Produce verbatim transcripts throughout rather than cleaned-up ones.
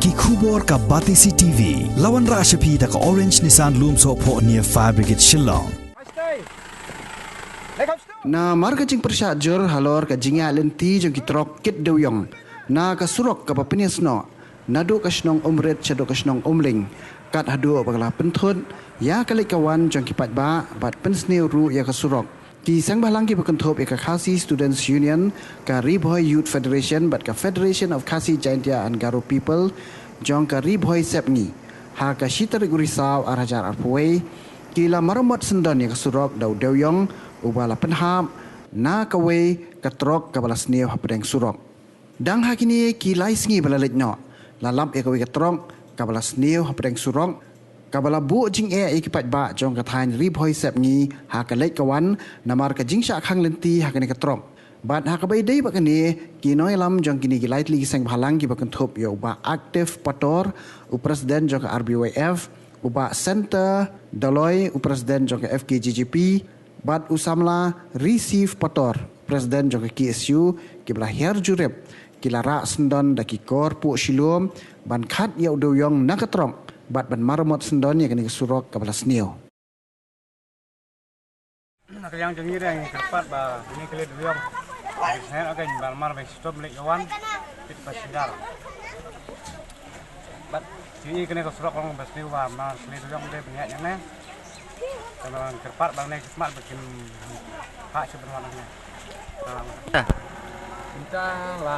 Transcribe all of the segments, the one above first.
Ki khubor ka Batesi T V. La wanrah sha phi da ka Orange Nissan Lumsohphoh near Fire Brigade Shillong. Namar ka jingpyrshah jur halor ka jingïaid lynti jong ki trok kit dewiong na ka surok kaba pynïasnoh naduh ka shnong Umrit shaduh ka shnong Umling, kat haduh ba ka la pynthut ïa ka leit ka wan jong ki paidbah bad pynsniew ruh ïa ka surok. Ki seng bhalang kiba kynthup ïa ka Khasi Students Union, ka Ri Bhoi Youth Federation bad ka Federation of Khasi Jaintia and Garo People jong ka Ri Bhoi Sepngi, ha ka shi tarik u Risaw ar hajar arphew wei, ki la maramot syndon ïa ka surok da u dewiong uba la pynhap na kawei ka trok kaba la sniew hapdeng surok. Dang ha kine ki lai sngi ba la leit noh, la lap ïa kawei ka trok kaba la sniew hapdeng surok, kaba la buh jingeh ïa ki paidbah jong ka thaiñ Ri Bhoi Sepngi ha ka leit ka wan namar ka jingshah khang lynti ha kane ka trok. Bad ha kaba ïadei bad kane, ki nongïalam jong kine ki lai tylli ki seng bhalang kiba kynthup ïa u Bah Active Pator, u president jong ka R B Y F, u Bah Center Doloi, u president jong ka F K J J P, bad u samla Receive Pator, president jong ka K S U, kiba la hiar jurip, ki la rah syndon da ki kor puh shilum ban khat ïa u dewiong na ka trok bad ban maramot syndon ïa kane ka surok kaba la sniew. Na ka liang jong ngi, ngi kyrpad ba ngi kylli dewiong, ngi sngew ka ban mar ba shitom leit ka wan, pit ba sdar. Bad ngi kane ka surok long ba sniew ba mar kylli dewiong de ban ïaid ïa ne. Ka ban kyrpad ba ne khmat ba kin ha shi ban wan ne. Mynta la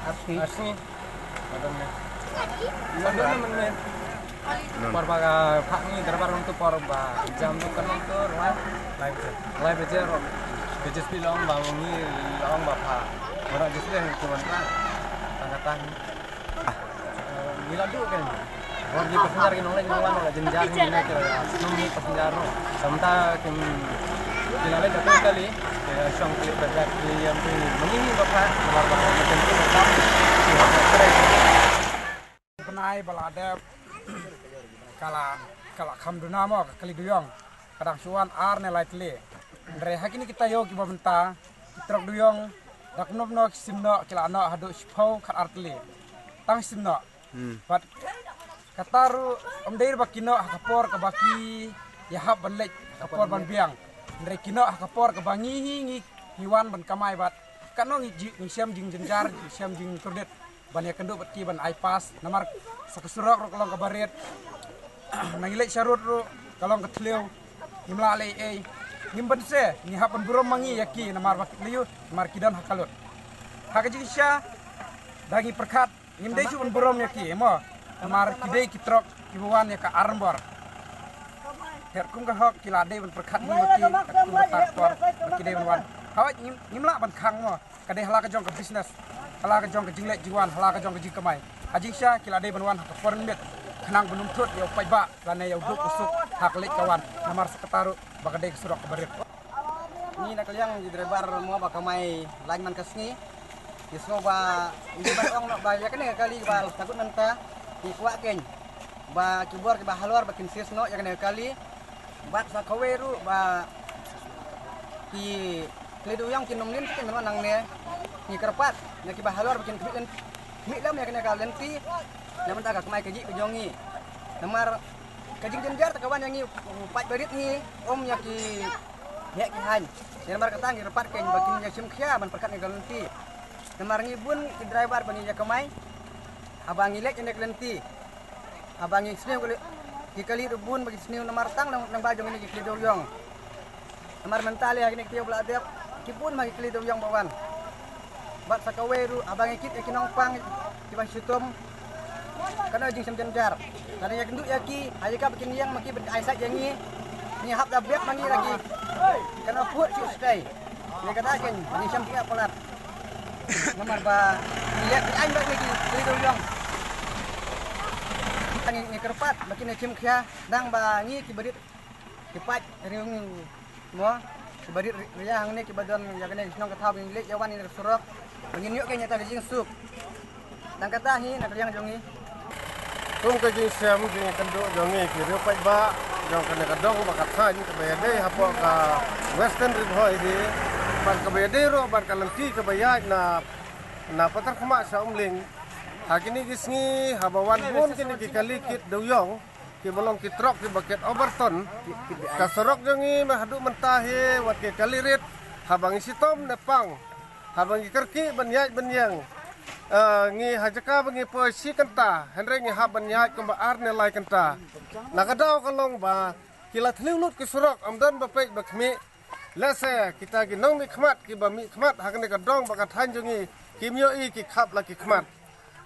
asni. Asni. Madan ne. Madan ne. Por ba ka phak ni darbar untuk por ba jam tu kan tu lai. Lai baje. Lai baje ro. Ke jis pi long ba ngi long ba pha. Ora jis pi tu man pha. Tang tang. Ngi la duh kan. Bor ji passenger ki nongleit nongwan, la jynjar ngi ne ki la snem ni passenger ro. Samta kim ki la leit da kali, ki la shong ki berdak ki yang tu. Mengi ni bapa, keluar bapa macam tu bapa. Bnai ba la dep ka la, ka la kham duna mo ka kali duyong. Ka dang shu wan ar ne lai tylli. Hynrei ha kine ki taïew kiba mynta, ki trok duyong da kumno kumno ki sim noh, ki la noh haduh shiphew khat ar tylli. Tang sim noh. Hmm. Bad kata ruh ym dei ba ki noh ha ka por kaba ki ïahap ban leit, ha ka por ban biang. Hynrei ki noh ha ka por kaba ngi hi ngi, ngi wan ban kamai bad katno ngi ji, ngi shem jingjynjar, ngi shem jingkordit ban ïakynduh bad ki ban ai pass, namar sa ka surok ruh ka long kaba rit. Na ngi leit sha rud ruh ka long ka thliew. Ngim lah leh ei ei. Ngim banse, ngi hap ban burom ma ngi ïa ki namar ba ki thliew, namar ki don ha ka lut. Ha ka jingshisha da ngi pyrkhat, ngim dei shuh ban burom ïa ki, mo. Namar ki dei ki trok kiba wan ïa ka armbor. Her kum ka hok ki la dei ban pyrkhat ngi ma ki, kum ka tar por ba ki dei ban wan. Hawai ngim, ngim lah ban khang, mo. Ka dei ha la ka jong ka business, ha la ka jong ka jingleit jingwan, ha la ka jong ka jingkamai. Ha jingshisha ki la dei ban wan ha ka foreign meet khnang ban ym thut ïa u paidbah lane ïa u duk u suk ha ka leit ka wan, namar sa kata ruh ba ka dei ka surok kaba rit. Ngi na ka liang ki driver mo ba kamai lain man ka sngi, ngi sngew ba ngi ban ong noh ba ïa kane ka kali ba la sdang mynta, ngi kwah kein ba ki bor kiba halor ba kin sis noh ïa kane ka kali. Bad sa kawei ruh ba ki kli dewïong kin ym lynti kin wan nangne. Ngi kyrpad na kiba halor ba kin khmih lynti, khmih lem ïa kane ka lynti. Na bynta ka kamai kajih ka jong ngi. Namar ka jingjynjar te ka wan ïa ngi, u paid barit ngi, um ïa ki heh ki haiñ. Namar kata ngi kyrpad kein ba kin ïa shim khia ban pyrkhat ïa ka lynti. Namar ngi bun ki driver ba ngi ïa kamai haba ngi leit ïa kane ka lynti. Haba ngi sniew kali, ki kali ruh bun ba ki sniew namar tang nang, nang ba jong ngi ki kli dewïong. Namar mynta lei ha kine ki taïew ba la dep, ki bun ma ki kli dewïong ba wan. Bad sa kawei ruh haba ngi kit ïa ki nongpang kiba shitom, katno jingshem jynjar. Lada ïakynduh ïa ki, ha ïa kaba kin ïeng ma ki ban ai sait ïa ngi. Ngi hap da bep ma ngi la ki. Katno put shu stai. Ïa kata kein ngi shem khia palat. Namar ba ngi leh ki aiñ ba ngi ki kli dewïong. Ngi, ngi kyrpad ba kin ïa shim khia dang ba ngi ki barit ki paid ri ngi mo, ki barit ri, ria hangne kiba don ïa kane ka shnong ka thaw ba ngi leit ïa wan ïa ka surok ba ngin ïoh kein ïa ka jingsuk. Tang kata hi na ka liang jong ngi. Kum ka jingshem jingïakynduh jong ngi ki riew paidbah jong kane ka dong bad ka thaiñ kaba ïadei hapoh ka Western Ri Bhoi hi, bad kaba ïadei ruh bad ka lynti kaba ïaid na, na Patharkhmah sha Umling. Ha kine ki sngi haba wan bun kine ki kali kit dewïong kiba long ki trok kiba kit overton, ka surok jong ngi ma haduh mynta hi wat ki kali rit. Haba ngi shitom ne pang, haba ngi kyrkieh ban ïaid ban ïeng, eh, ngi ha jaka ba ngi poi shi kynta, hynrei ngi hap ban ïaid kumba ar ne lai kynta. Na ka daw ka long ba ki la thliew lut ki surok, ym don ba peit ba khmih. Lehse kita ki nongmihkhmat kiba mihkhmat ha kane ka dong bad ka thaiñ jong ngi kim ïohi, ki khap la ki khmat.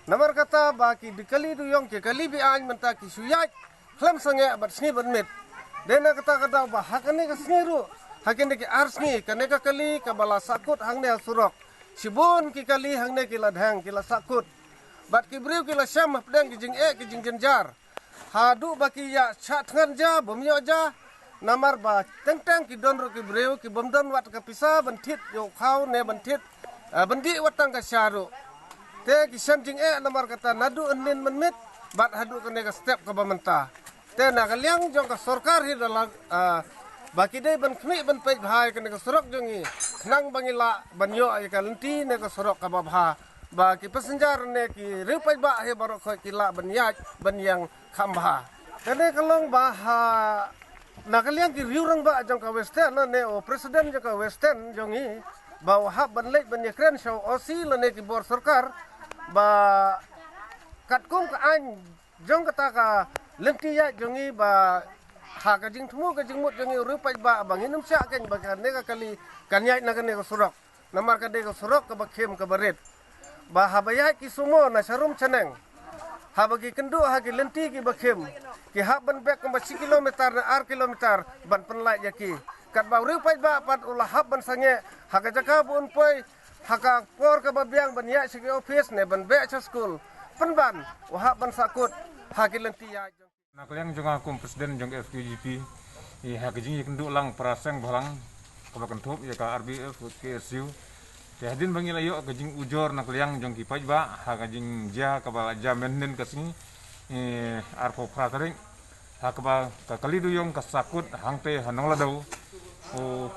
Namar kata ba ki kali dewïong, ki kali be-aiñ mynta ki shu ïaid khlem sangeh bad sngi bad miet. Dei na kata ka daw ba ha kane ka sngi ruh, ha kine ki ar sngi, kane ka kali kaba la sahkut hangne ha surok, shibun ki kali hangne ki la dheng, ki la sahkut. Bad ki briew ki la shem hapdeng ki jingeh ki jingjynjar. Haduh ba ki ïa shah thngan ja, bym ïoh ja. Namar ba teng teng ki don ruh ki briew ki bym don wat ka pisa ban thied ïa u khaw ne ban thied, eh, ban dih wat tang ka sha ruh. Te ki shem jingeh namar kata naduh hynnin mynmiet bad haduh kane ka step kaba mynta. Te na ka liang jong ka sorkar hi da la, eh, ba ki dei ban khmih ban peit bha ïa kane ka surok jong ngi, khnang ba ngi lah ban ïoh ïa ka lynti ne ka surok kaba bha, ba ki passenger ne ki riew paidbah hi baroh khoit ki lah ban ïaid ban ïeng kham bha. Kane ka long ba ha, na ka liang ki riew rangbah jong ka Western, ne u president jong ka Western jong ngi, ba u hap ban leit ban ïakren sha u O C lane ki bor sorkar, ba katkum ka aiñ jong kata ka lynti ïaid jong ngi, ba ha ka jingthmu ka jingmut jong ngi u riew paidbah, ba ngin ym shah kein ba kane ka kali kan ïaid na kane ka surok. Namar ka dei ka surok kaba khim kaba rit. Ba haba ïaid ki sumo na sharum shaneng, haba ki kynduh ha ki lynti kiba khim, ki hap ban beh kumba shi kilometer ne ar kilometer ban pynlait ïa ki. Katba u riew paidbah pat u la hap ban sangeh ha ka jaka ba un poi ha ka por kaba biang ban ïaid sha ki office ne ban beh sha skul, pynban u hap ban sahkut ha ki lynti ïaid. Na ka liang jong nga kum president jong ka F K J P, i ha ka jingïakynduh lang para seng bhalang kaba kynthup ïa ka R B F, K S U. Te hadien ba ngi la ïoh ka jingujor na ka liang jong ki paidbah ha ka jingjia kaba la jia mynhynnin ka sngi, i, arphew phra tarik, ha kaba ka kali dewïong ka sahkut hangtei ha Nongladaw. O,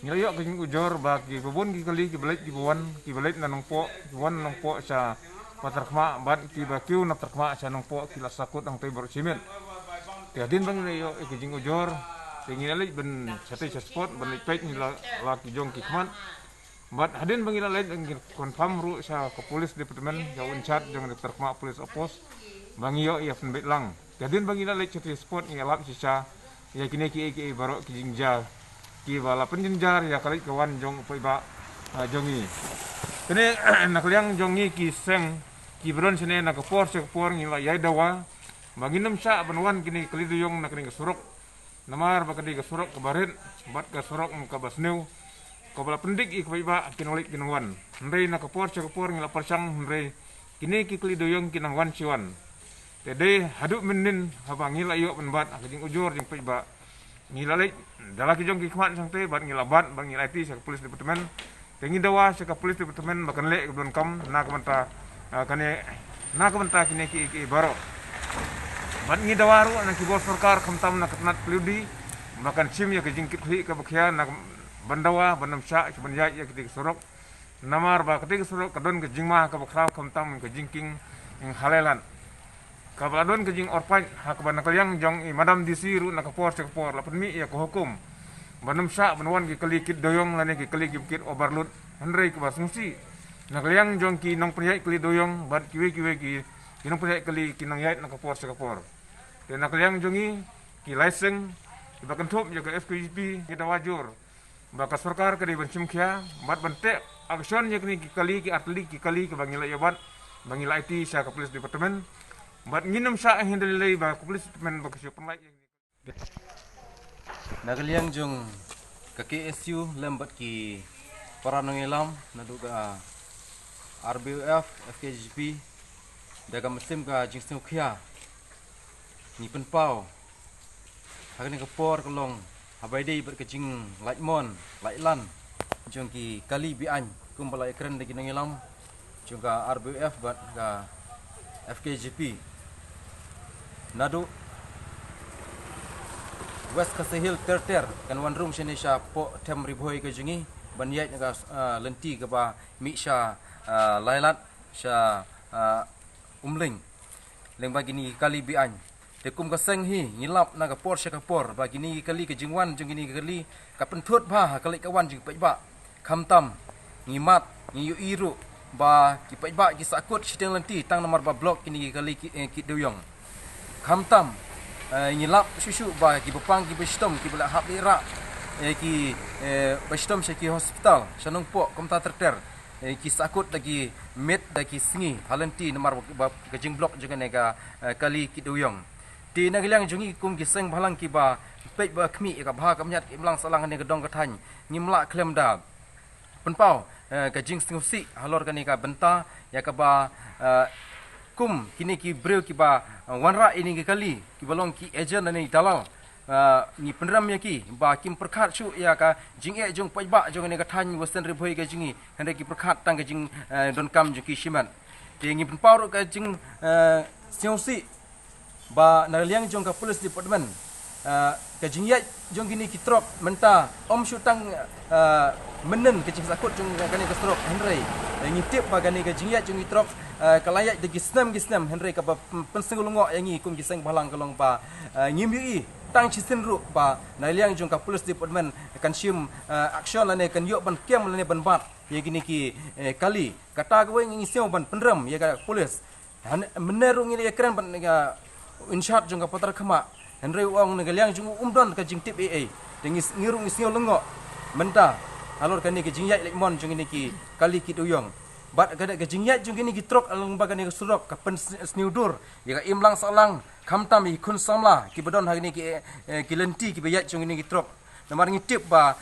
ngi la ïoh ka jingujor ba kiba bun ki kali kiba leit kiba wan, kiba leit na Nongpoh, kiba wan na Nongpoh sha Paterkhmah bad kiba kiew na Paterkhmah sha Nongpoh ki la sahkut hangtei baroh shi miet. Te hadien ba ngi la ïoh ka jingujor, te ngi la leit ban shatei sha spot ban leit peit ngi la, la ki jong ki khmat. Bad hadien ba ngi la leit ngi confirm ruh sha ka police department, sha u in charge jong ka Paterkhmah Police Outpost, ba ngi ïoh ïa pynbeit lang. Te hadien ba ngi la leit shatei spot ngi ïalap shisha ïa kine kiei kiei baroh ki jingjia kiba la pynjynjar ïa ka leit ka wan jong u paidbah, ah, jong ngi. Kane na ka liang jong ngi ki seng kiba don shane na ka por sha ka por ngi la ïai dawa ba ngin ym shah ban wan kine ki kali dewïong na kane ka surok. Namar ba ka dei ka surok kaba rit bad ka surok kaba sniew kaba la pyndik ïa ki paidbah ki nongleit ki nongwan. Hynrei na ka por sha ka por ngi la pyrshang hynrei kine ki kali dewïong ki nang wan shi wan. Te dei haduh mynnin haba ngi la ïoh ban bat ha ka jingujor jong ki paidbah, ngi la leit da la ki jong ki khmat shangtei bad ngi la bat bad ngi la aiti sha ka police department. Te ngi dawa sha ka police department ba kan leh ka donkam na ka bynta, ah, kane, na ka bynta kine kiei kiei baroh. Bad ngi dawa ruh na ki bor sorkar khamtam na ka tnat phyllaw department ba kan shim ïa ka jingkitkhlieh kaba khia na ka, ban dawa ban ym shah ban ïaid ïa kine ki surok. Namar ba kata ka surok ka don ka jingma kaba khraw khamtam ka jingkieng ha Lailat. Kaba la don ka jingor paid ha kaba na ka liang jong i Madam D C ruh na ka por sha ka por la pynmih ïa ka hukum ban ym shah ban wan ki kali kit dewïong lane ki kali kiba kit overload. Hynrei kaba sngewsih na ka liang jong ki nongpynïaid kali dewïong bad kiwei kiwei ki, ki nongpynïaid kali ki nang ïaid na ka por sha ka por. Te na ka liang jong ngi ki lai seng kiba kynthup ïa ka F K J P ngi dawa jur ba ka sorkar ka dei ban shim khia bad ban teh action ïa kine ki kali ki artylli ki kali kiba ngi la ïa bat ba ngi la aiti sha ka police department. Bad ngin ym shah hynrei lei ba ka police department ba ka shu pynlait ïa kine. Na ka liang jong ka K S U lem bad ki para nongïalam naduh ka R B U F, F K J P da ka mynsiem ka jingsngewkhia ngi pynpaw ha kane ka por ka long haba ïadei bad ka jinglait mon lait lan jong ki kali be-aiñ kumba la ïakren da ki nongïalam jong ka R B U F bad ka F K J P. Naduh West Khasi Hills ter ter kan wan rung shane shapoh Them Ri Bhoi ka jong ngi ban ïaid na ka, ah, lynti kaba mih sha, ah, Lailat sha ah, Umling, lyngba kine ki kali be-aiñ. Te kum ka seng hi ngi lap na ka por sha ka por ba kine ki kali, ka jingwan jong kine ki kali ka pynthut bha ha ka leit ka wan jong ki paidbah. Khamtam ngi mad, ngi ïohi ruh ba ki paidbah ki sahkut shiteng lynti tang namar ba block kine ki kali ki, eh, ki dewïong. Khamtam, eh, ngi lap shuh shuh ba ki bapang ki bashitom ki ba la hap leit rah, eh, ki, eh, bashitom sha ki hospital sha Nongpoh kumta ter ter, eh, ki sahkut da ki miet da ki sngi ha lynti namar ba ka jingblock jong kane ka, eh, kali ki dewïong. Te na ka liang jong ngi kum ki seng bhalang ki ba peit ba khmih ïa ka bha ka miat ka imlang sahlang ha kane ka dong ka thaiñ, ngim lah khlem da pynpaw, eh, ka jingsngewsih halor kane ka bynta ïa kaba, eh, kum kine ki briew ki ba, eh, wanrah ïa kine ki kali ki ba long ki agent lane dalal, eh, ngi pynrem ïa ki ba kim pyrkhat shuh ïa ka jingeh jong paidbah jong kane ka thaiñ Western Ri Bhoi ka jong ngi, hynrei ki pyrkhat tang ka jing, eh, donkam jong ki shimet. Te ngi pynpaw ruh ka jing, eh, sngewsih ba na liang jong ka police department, ah, ka jingïaid jong kine ki trok mynta ym shu tang, ah, mynnin ka jingsahkut jong kane ka surok, hynrei, eh, ngi tip ba kane ka jingïaid jong ki trok, ah, ka la ïaid da ki snem ki snem, hynrei kaba pyn-, pynsngewlyngngoh ïa ngi kum ki seng bhalang ka long ba, ah, ngim ïohi tang shisien ruh ba na liang jong ka police department kan shim, ah, action lane kan ïoh ban kem lane ban bat ïa kine ki, eh, kali. Kata kawei ngi sngew ban pynrem ïa ka police. Mynne ruh ngi la ïakren bad na ka in charge jong ka Patarkhmah, hynrei u ong na ka liang jong u um don ka jingtip ei ei. Te ngi, ngi ruh ngi sngew lyngngoh mynta halor kane ka jingïaid leit mon jong kine ki kali ki dewïong. Bad ka, ka jingïaid jong kine ki trok lyngba kane ka surok ka pynsniew dur ïa ka imlang sahlang, khamtam ïa ki khun samla ki ba don ha kine ki, eh, ki lynti ki ba ïaid jong kine ki trok. Namar ngi tip ba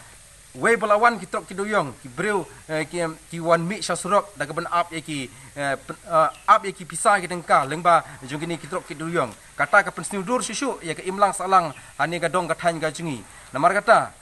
wei ba la wan ki trok ki dewïong, ki briew, eh, ki, ki wan mih sha surok da ka ban ap ïa ki, eh, pyn-, eh, ap ïa ki pisa ki tyngka lyngba jong kine ki trok ki dewïong. Kata ka pynsniew dur shuh shuh ïa ka imlang sahlang ha kane ka dong ka thaiñ ka jong ngi. Namar kata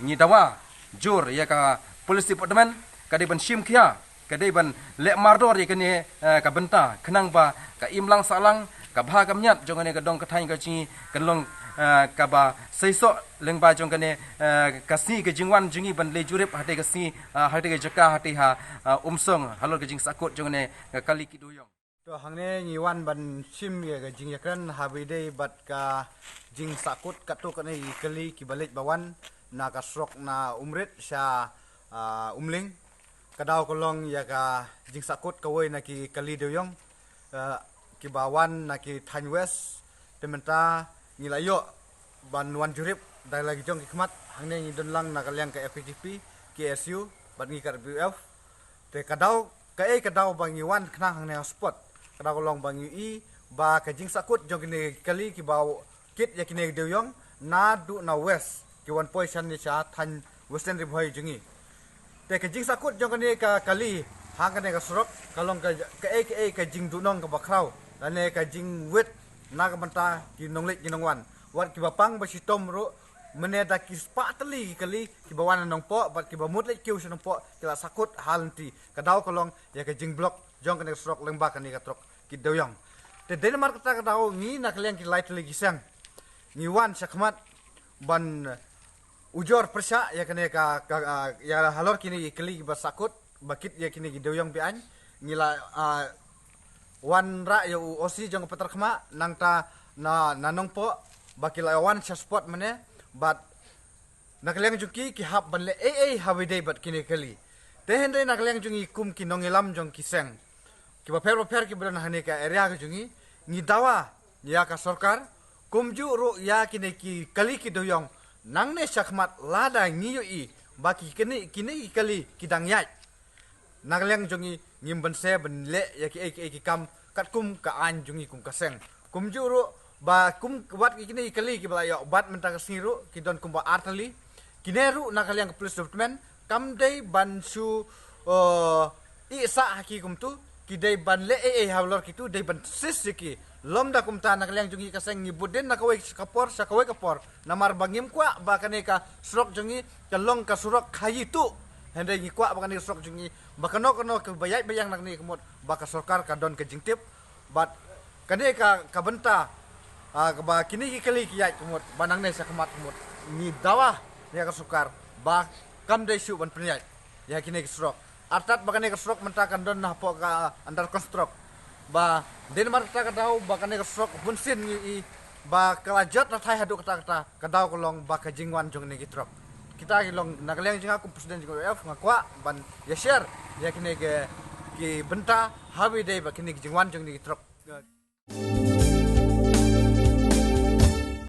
ngi dawa jur ïa ka police department ka dei ban shim khia, ka dei ban leh mardor ïa kane, eh, ka bynta khnang ba ka imlang sahlang, ka bha ka miat jong kane ka dong ka thaiñ ka jong ngi kan long, eh, kaba seisoh lyngba jong kane, eh, ka sngi ka jingwan jong ngi ban leit jurip ha kata ka sngi, eh, ha kata ka jaka ha kata ha, eh, Umsong halor ka jingsahkut jong kane ka kali ki dewïong. To hangne ngi wan ban shim ïa ka jingïakren ha ba ïadei bad ka jingsahkut katto katne ki kali ki ba leit ba wan na ka surok na Umrit sha, ah, Umling. Ka daw ka long ïa ka jingsahkut kawei na ki kali dewïong, eh, ki ba wan na ki thaiñ West. Te mynta ngi la ïoh ban wan jurip da la ki jong ki khmat, hangne ngi don lang na ka liang ka F K J P, K S U bad ngi ka R P F. Te ka daw, kaei ka daw ba ngi wan khnang hangne ha spot? Ka daw ka long ba ngi i ba ka jingsahkut jong kine ki kali ki ba kit ïa kine ki dewïong naduh na West ki wan poi sha ne sha thaiñ Western Ri Bhoi jong ngi. Te ka jingsahkut jong kane ka kali ha kane ka surok ka long ka, kaei kaei ka jingduhnong ka ba khraw lane ka jingwit na ka bynta ki nongleit ki nongwan. Wat ki ba pang ba shitom ruh, mynne da ki spah tylli ki kali ki ba wan na Nongpoh bad ki ba mut leit kiew sha Nongpoh ki la sahkut ha lynti. Ka daw ka long ïa ka jingblock jong kane ka surok lyngba kane ka trok ki dewïong. Te dei namar kata ka daw ngi na ka liang ki lai tylli ki seng ngi wan sha khmat ban ujor pyrshah ïa kane ka, ka, ah, ïa halor kine ki kali ki ba sahkut ba kit ïa kine ki dewïong be-aiñ. Ngi la, ah, wanrah ïa u O C jong ka Patarkhmah nangta na, na Nongpoh ba ki la wan sha spot mynne bad na ka liang jong ki ki hap ban leh ei ei ha ba ïadei bad kine ki kali. Te hynrei na ka liang jong ngi kum ki nongïalam jong ki seng ki bapher bapher ki ba don hangne ka area ka jong ngi, ngi dawa ïa ka sorkar, kumjuh ruh ïa kine ki kali ki dewïong, nangne sha khmat lada ngi ïohi ba ki kine, kine ki kali ki dang ïaid, na ka liang jong ngi ngim banse ban leh ïa kiei kiei ki kam katkum ka aiñ jong ngi kum ka seng. Kumjuh ruh ba kum wat ki kine ki kali ki ba la ïoh bat mynta ka sngi ruh ki don kumba ar tylli. Kine ruh na ka liang ka police department kam dei ban shu, eh, ih sah ha ki kumtu, ki dei ban leh ei ei halor kitu, dei ban sis ïa ki. Lymda kumta na ka liang jong ngi ka seng ngi bud dien na kawei ka por sha kawei ka por. Namar ba ngim kwah ba kane ka surok jong ngi ka long ka surok khaïi tuh. Hynrei ngi kwah ba kane ka surok jong ngi ba kano kano ka ba ïaid ba ïeng na kane ka mut ba ka sorkar ka don ka jingtip. Bad kane ka, ka bynta, ah, kaba kine ki kali ki ïaid ka mut ba nangne sha khmat ka mut ngi dawa ïa ka sorkar ba kam dei shuh ban pynïaid ïa kine ki surok. Artat ba kane ka surok mynta kan don na hapoh ka under construct. ba dei namar kata ka daw ba kane ka stroke bunsien ngi i ba ka la jot na thai haduh kata kata ka daw ka long ba ka jingwan jong kine ki trok. Kita ki long na ka liang jong nga kum president jong U F nga kwah ban ïa share ïa kine ki bynta ha ba dei ba kine ki jingwan jong kine ki trok.